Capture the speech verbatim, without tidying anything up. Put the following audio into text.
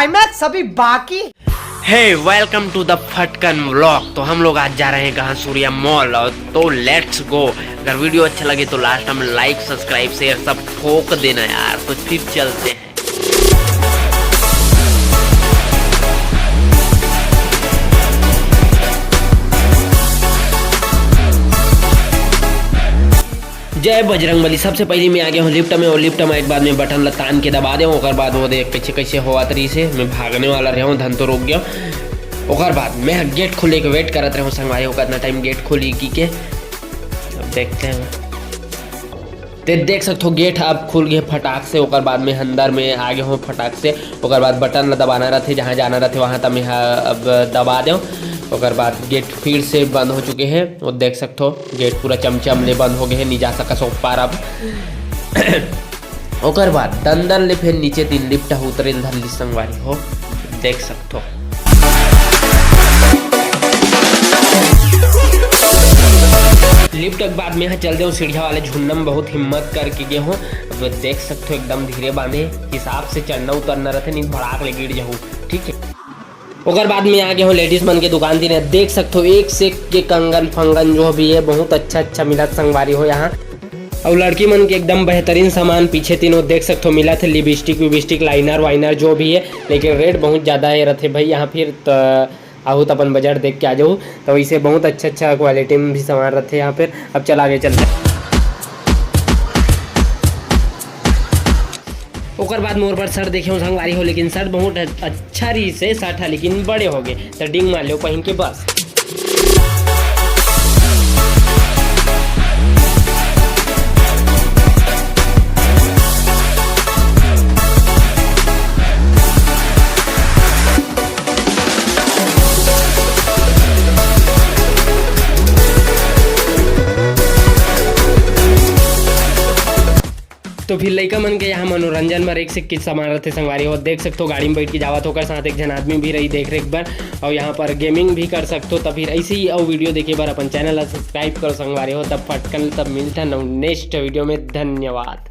Climax अभी बाकी। Hey, welcome to the Phatkan vlog. तो हम लोग आज जा रहे हैं घांसूरिया मॉल, और तो लेट्स गो। अगर वीडियो अच्छा लगे तो लास्ट में लाइक, सब्सक्राइब, शेयर सब ठोक देना यार। तो फिर चलते हैं। जय बजरंग बली। सबसे पहले मैं आ गया हूँ लिफ्ट में, और लिफ्ट में एक बाद में बटन ला तान के दबा दे, ओकर बाद वो देख कैसे कैसे होवत रही से मैं भागने वाला रहे हूँ, धन तो रुक गया। ओकर बाद मैं गेट खुले के वेट करत रहे हूँ संगवारी हो, कितना टाइम गेट खुली की के। अब देखते हैं। ते देख सकथो गेट अब खुल गए फटाक से। ओकर बाद में अंदर में आ गए हो फटाक से। ओकर बाद बटन ला दबाना रहथे, जहाँ जाना रहथे वहाँ तक मैं ह-, अब दबा देव। ओकर बाद गेट फिर से बंद हो चुके हैं। वो देख सकथो गेट पूरा चमचम ले बंद हो गए हैं, नहीं जा सकस ओ पार अब। ओकर बाद दंदन ले फिर नीचे तीन लिफ्ट ह उतरे ल धर ली संगवारी हो, देख सकथो। लिफ्ट के बाद में यहाँ चल देव सीढ़िया वाले झुन्ना में, बहुत हिम्मत करके गे हो। अब देख सकथो एकदम धीरे बांधे हिसाब से चढ़ना उतरना रहथे, नहीं भड़ाक ले गिर जाहू, ठीक है। ओकर बाद में आ गए हो लेडीज मन के दुकान दिन, देख सकथो एक से एक के कंगन फंगन जो भी है बहुत अच्छा अच्छा मिलत संगवारी हो यहाँ। और लड़की मन के एकदम बेहतरीन सामान पीछे तीनों देख सकथो मिलत हे, लिपस्टिक विपस्टिक, लाइनर वाइनर जो भी है, लेकिन रेट बहुत ज़्यादा है रथे भाई यहाँ फिर। तो आहू त अपन बजट देख के आ जाहू। तो वैसे बहुत अच्छा अच्छा क्वालिटी में भी सामान रथे यहाँ पर। अब चल आगे चलते हैं। ओकर बाद मोर बर शर्ट देखे हूँ संगवारी हो, लेकिन शर्ट बहुत अच्छा रही से शर्ट है, लेकिन बड़े हो गए तो डिंग मार लो पहन के बस। तो फिर लइका मन के यहाँ मनोरंजन बर एक से एक चीज सामान रहथे संगवारी हो। देख सकथो गाड़ी में बैठ के जावत होकर साथ एक झन आदमी भी रही देख रेख बर, और यहाँ पर गेमिंग भी कर सकथो। तो फिर ऐसे ही और वीडियो देखे बर अपन चैनल ला सब्सक्राइब करो संगवारी हो। तब फटकन तब मिलता नेक्स्ट वीडियो में। धन्यवाद।